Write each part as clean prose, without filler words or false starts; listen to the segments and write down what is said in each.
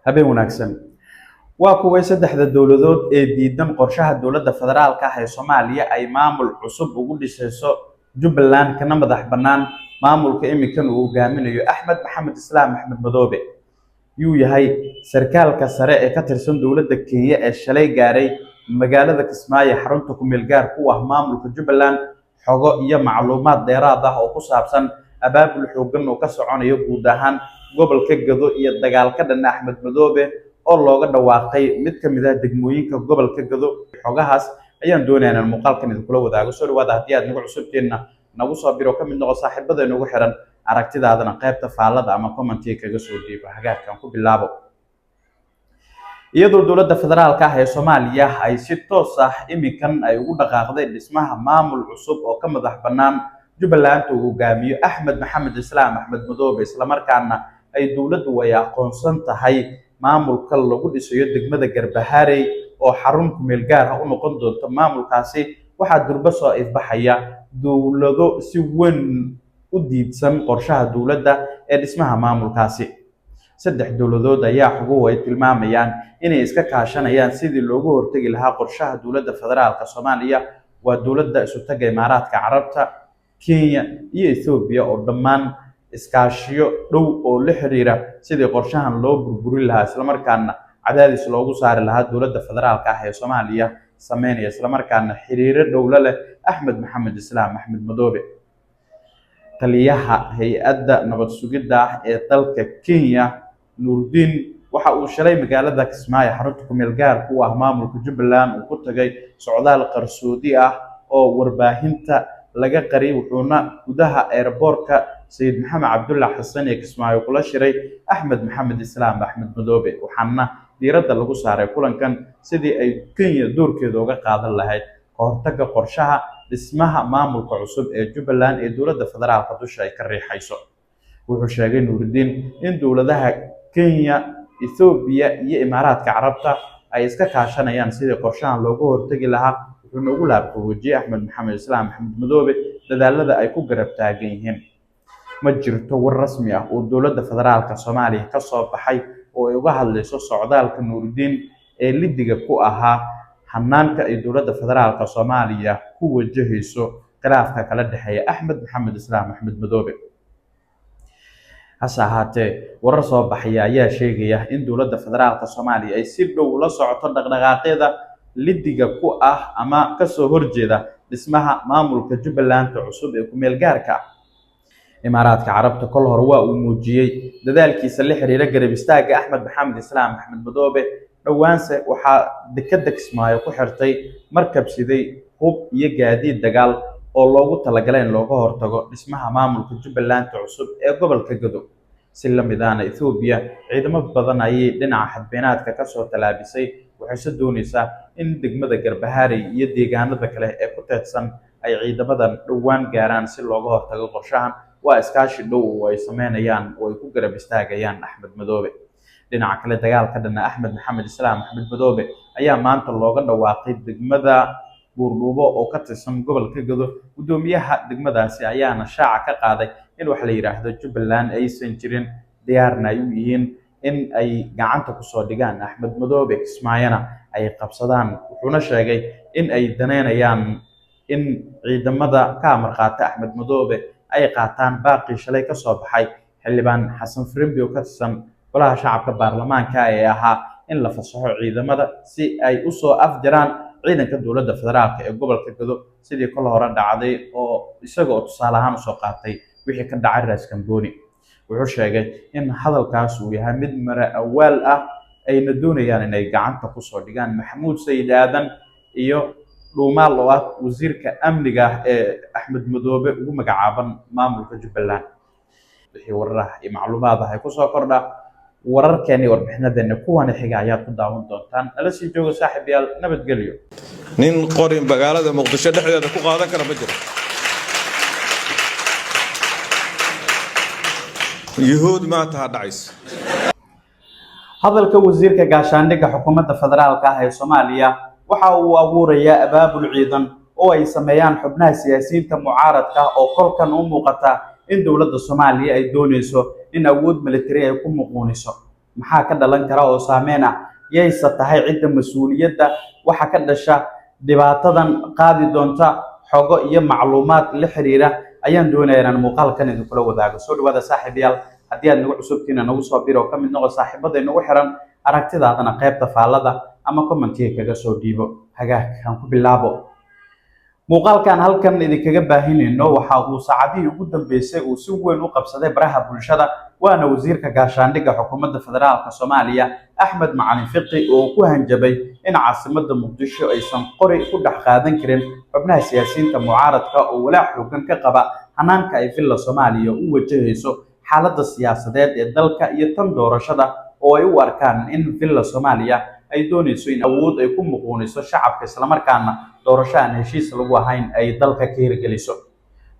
Habeen wanaagsan. Waa kuway saddexda dowladood ee diidan qorshaha dowladda federaalka ah ee Soomaaliya ay maamul cusub ugu dhisayso Jubbaland, kana madax bannaan maamulka iminkan uu hogaaminayo Axmed Maxamed Islaam Axmed Madoobe? Yuu yahay sarkaalka sare ee ka tirsan dowladda Kenya ee shalay gaaray magaalada Kismaayo, xarunta ku meel gaar ku ah maamulka Jubbaland? Xogo iyo macluumaad dheeraad ah oo ku saabsan abaabul xooggan oo ka soconayo guud ahaan gobolka Gado iyo dagaal ka dhan Axmed Madoobe oo looga dhawaaqay mid ka mid ah degmooyinka gobolka Gado, xogahaas ayaan doonayaa inaan muuqaalkan idinkula wadaago. Soo dhawaada. Haddii aad nagu cusubteenna, nagu soo biro, ka mid noqo saaxiibada inagu xiran. Aragtidaadana qaybta faallada ama commentiga kaga soo dhiibo. Hagaagkan ku bilaabo. Iyadoo dowladda federaalka ah ee Soomaaliya ay si toos ah iminkan ay ugu dhaqaaqday dhismaha maamul cusub oo ka madax bannaan Jubbaland uu hogaamiyo Axmed Maxamed Islaam Axmed Madoobe, islamarkaana ay dowladdu ay aqoonsan tahay maamulka lagu dhisayo degmada Garbaharey oo xarun kumeel gaar ah u noqon doonta maamulkaasi, waxaa durba soo ifbaxaya dowlado si weyn u diidsan qorshaha dowladda ee dhismaha maamulkaasi. Saddex dowladood ayaa xoguhu ay tilmaamayaan inay iska kaashanayaan sidii loogu hortegi lahaa qorshaha dowladda federaalka Soomaaliya. Waa dowladda Isutaga Imaaraadka Carabta, Kenya iyo Ethoobiya, oo dhammaan iskaashiyo dhow oo la xiriira sidii qorshahan loo burburin lahaa, islamarkaana cadaadis loogu saari lahaa dowladda federaalka ah ee Soomaaliya sameynaya, islamarkaana xiriiro dhowlo leh Axmed Maxamed Islaam Axmed Madoobe. Taliyaha hay-adda nabad sugidda ah ee dalka Kenya, Nuurdiin, waxa uu shalay magaalada Kismaayo, xarunta kumeel gaar ku ah maamulka Jubbaland, uu ku tagay socdaal qarsoodi ah oo warbaahinta laga qariyay, wuxuuna gudaha airportka Sayid Maxamed Cabdulla Xasan ee Kismaayo kula shiray Axmed Maxamed Islaam Axmed Madoobe, waxaana diiradda lagu saaray kulankan sidii ay Kenya doorkeeda uga qaadan lahayd ka hortagga qorshaha dhismaha maamulka cusub ee Jubbaland ee dowladda federaalka dusha ay ka riixayso. Wuxuu sheegay Nuuridiin in dowladaha Kenya, Ethoobiya iyo Imaaraadka Carabta ay iska kaashanayaan sidii qorshahan looga hortegi lahaa, wuxuuna ugu laabqaboojiyey Axmed Maxamed Islaam Axmed Madoobe dadaalada ay ku garab taagan yihiin. Ma jirto war rasmi ah oo dowladda federaalka Soomaaliya ka soo baxay oo ay uga hadlayso socdaalka Nuuridiin ee lidiga ku ahaa hanaanka ay dowladda federaalka Soomaaliya ku wajahayso khilaafka kala dhexeeya Axmed Maxamed Islaam Axmed Madoobe. Hase ahaatee, warar soo baxaya ayaa sheegaya in dowladda federaalka Soomaaliya ay si dhow ula socoto dhaqdhaqaaqyada lidiga ku ah ama kasoo horjeeda dhismaha maamulka Jubbaland cusub ee kumeel gaarka ah. Imaaraadka Carabta kol hore waa uu muujiyey dadaalkiisa la xiriira garab istaagga Axmed Maxamed Islaam Axmed Madoobe. Dhowaanse waxaa dekadda Kismaayo ku xirtay markab siday hub iyo gaadiid dagaal oo loogu talagalay in looga hortago dhismaha maamulka Jubbaland cusub ee gobolka Gado. Si la mid ahna, Ethoobiya ciidamo badan ayay dhinaca xadbeenaadka kasoo tallaabisay, waxayse doonaysaa in degmada Garbaharey iyo deegaanada kale ee ku teedsan ay ciidamadan dhowaan gaaraan si looga hortago qorshahan. Waa iskaashi dhow oo ay sameynayaan oo ay ku garab istaagayaan Axmed Madoobe. Dhinaca kale, dagaal ka dhana Axmed Maxamed Islaam Axmed Madoobe ayaa maanta looga dhawaaqay degmada Buurdhuubo oo ka tirsan gobolka Gado. Guddoomiyaha degmadaasi ayaana shaaca ka qaaday in wax la yidhaahdo Jubbaland aysan jirin, diyaarna ay u yihiin in ay gacanta kusoo dhigaan Axmed Madoobe, Kismaayona ay qabsadaan, wuxuuna sheegay in ay daneynayaan in ciidamada ka amar qaata Axmed Madoobe ay qaataan baaqii shalay ka soo baxay xildhibaan Xasan Firimbi oo ka tirsan golaha shacabka baarlamaanka ee ahaa in la fasaxo ciidamada si ay usoo afjaraan ciidanka dowladda federaalka ee gobolka Gado, sidii kol hore dhacday, oo isaga oo tusaale ahaan usoo qaatay wixii ka dhacay Raas Kamboni. Wuxuu sheegay in hadalkaas uu yahay mid mara awaal ah, ayna doonayaan inay gacanta kusoo dhigaan Maxamuud Sayid Aadan iyo Dhuumaal oo ah wasiirka amniga ah ee Axmed Madoobe ugu magacaaban maamulka Jubbaland. Wixii warar ah iyo macluumaad ah ay kusoo kordha wararkeena iyo warbixinadeena kuwana xiga ayaad ku daawan doontaan. Nala sii jooga, saaxiibayaal. Nabadgelyo. Nin qorin magaalada Muqdisho dhexdeeda ku qaadan kara ma jiro. Yuhuud maanta ha dhacayso. Hadalka wasiirka gaashaandhigga xukuumadda federaalka ah ee Soomaaliya waxa uu abuurayaa abaabul ciidan oo ay sameeyaan xubnaha siyaasiyiinta mucaaradka, oo kolkan u muuqata in dowladda Soomaaliya ay doonayso in awood militari ay ku muquuniso. Maxaa ka dhalan kara oo saameyn ah? Yayse tahay cidda mas-uuliyadda waxa ka dhasha dhibaatadan qaadi doonta? Xogo iyo macluumaad la xiriira ayaan doonaya inaan muuqaalkan idinkula wadaago. Soo dhawaada saaxiibayaal, haddii aad nagu cusubtiina nagu soo biro oo ka mid noqo saaxiibada inagu xiran, aragtidaadana qaybta faallada ama commentiga kaga soo dhiibo. Hagaag, aan ku bilaabo muuqaalkan halkan idinkaga baahinayno. Waxa uu saacadihii ugu dambeysay uu si weyn u qabsaday baraha bulshada, waana wasiirka gaashaandhigga xukuumadda federaalka Soomaaliya Axmed Macalin Fiqi oo ku hanjabay in caasimadda Muqdisho aysan qori ku dhex qaadan karin xubnaha siyaasiyiinta mucaaradka oo walaac xoogan ka qaba hanaanka ay Villa Soomaaliya u wajahayso xaaladda siyaasadeed ee dalka iyo tan doorashada, oo ay u arkaan in Villa Soomaaliya ay doonayso in awood ay ku muquuniso shacabka, islamarkaana doorasho aan heshiis lagu ahayn ay dalka ka hirgeliso.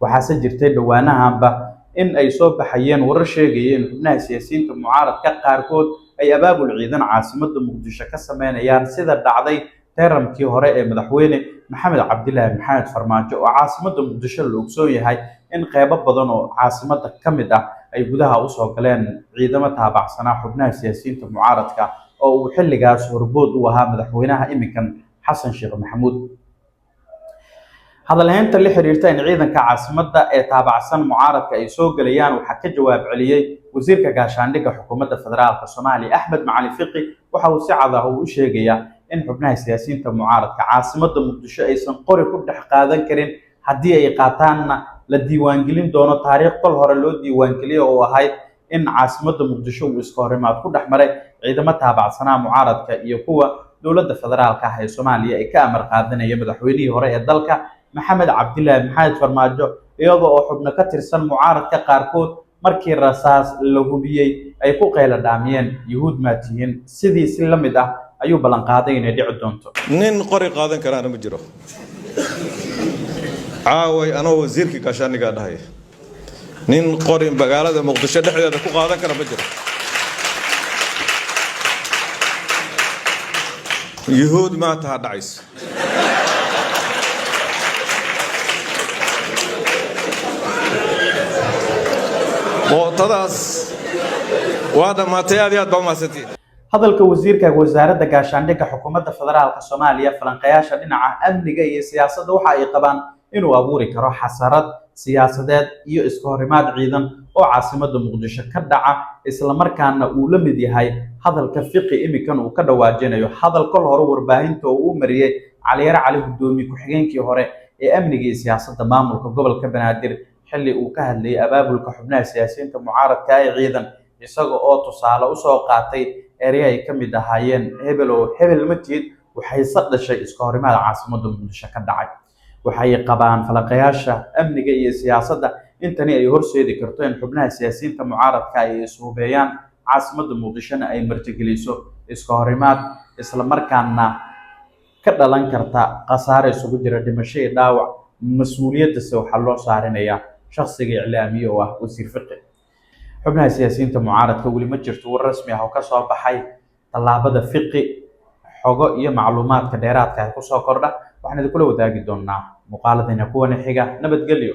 Waxaase jirtay dhowaanahanba in ay soo baxayeen warar sheegaya in xubnaha siyaasiyiinta mucaaradka qaarkood ay abaabul ciidan caasimadda Muqdisho ka sameynayaan, sida dhacday teeramkii hore ee madaxweyne Maxamed Cabdilaahi Maxamed Farmaajo, oo caasimadda Muqdisho la ogsoon yahay in qeybo badan oo caasimadda ka mid ah ay gudaha usoo galeen ciidamo taabacsanaa xubnaha siyaasiyiinta mucaaradka oo uu xilligaas horbood u ahaa madaxweynaha iminkan Xasan Sheekh Maxamuud. Hadalhaynta la xiriirta in ciidanka caasimadda ee taabacsan mucaaradka ay soo gelayaan waxaa ka jawaab celiyey wasiirka gaashaandhigga xukuumadda federaalka Soomaaliya Axmed Macalin Fiqi. Waxa uu si cad ah uu u sheegayaa in xubnaha siyaasiyiinta mucaaradka caasimadda Muqdisho aysan qori ku dhex qaadan karin, haddii ay qaataanna la diiwaangelin doono taariikh kol hore loo diiwaangeliyay oo ahayd in caasimadda Muqdisho uu iska horimaad ku dhex maray ciidamo taabacsanaa mucaaradka iyo kuwa dowladda federaalka ah ee Soomaaliya ay ka amar qaadanaya madaxweynihii hore ee dalka Maxamed Cabdilaahi Maxamed Farmaajo, iyadoo oo xubno ka tirsan mucaaradka qaarkood markii rasaas la hubiyey ay ku qayla dhaamiyeen "Yuhuud maa tihiin?" Sidii si la mid ah ayuu ballanqaaday inay dhici doonto. Nin qori qaadan karaana ma jiro. Caaway anoo wasiirkii gaashaandhiggaa dhahaya, nin qori magaalada Muqdisho dhexdeeda ku qaadan kara ma jiro. Yuhuud maanta ha dhacayso. Bootadaas waa dhammaatay. Aad iyo aad baa umahadsantihiin. Hadalka wasiirka wasaaradda gaashaandhigga xukuumadda federaalka Soomaaliya, falanqayaasha dhinaca amniga iyo siyaasadda waxa ay qabaan inuu abuuri karo xasarad siyaasadeed iyo iska horimaad ciidan oo caasimadda Muqdisho ka dhaca, islamarkaana uu la mid yahay hadalka Fiqi imikan uu ka dhawaajinayo hadal kol hore warbaahinta oo uu mariyey Caliyare Cali, guddoomiye ku-xigeenkii hore ee amniga iyo siyaasadda maamulka gobolka Banaadir, xilli uu ka hadlayay abaabulka xubnaha siyaasiyiinta mucaaradka ee ciidan, isaga oo tusaale usoo qaatay erey ay ka mid ahaayeen "Hebel oo hebel ma tihid". Waxayse dhashay iska horimaad caasimadda Muqdisho ka dhacay. Waxay qabaan falanqayaasha amniga iyo siyaasadda in tani ay horseedi karto in xubnaha siyaasiyiinta mucaaradka ay ishubeeyaan, caasimadda Muqdishona ay martigeliso iska horimaad, islamarkaana ka dhalan karta khasaare isugu jira dhimasho iyo dhaawac. Mas-uuliyaddase waxaa loo saarinayaa shakhsiga iclaamiye oo ah wasiir Fiqi. Xubnaha siyaasiyiinta mucaaradka weli ma jirto war rasmi ah oo ka soo baxay tallaabada Fiqi. Xogo iyo macluumaadka dheeraadka ah kusoo kordha waxaan idinkula wadaagi doonaa muuqaaladayna kuwana xiga. Nabadgelyo.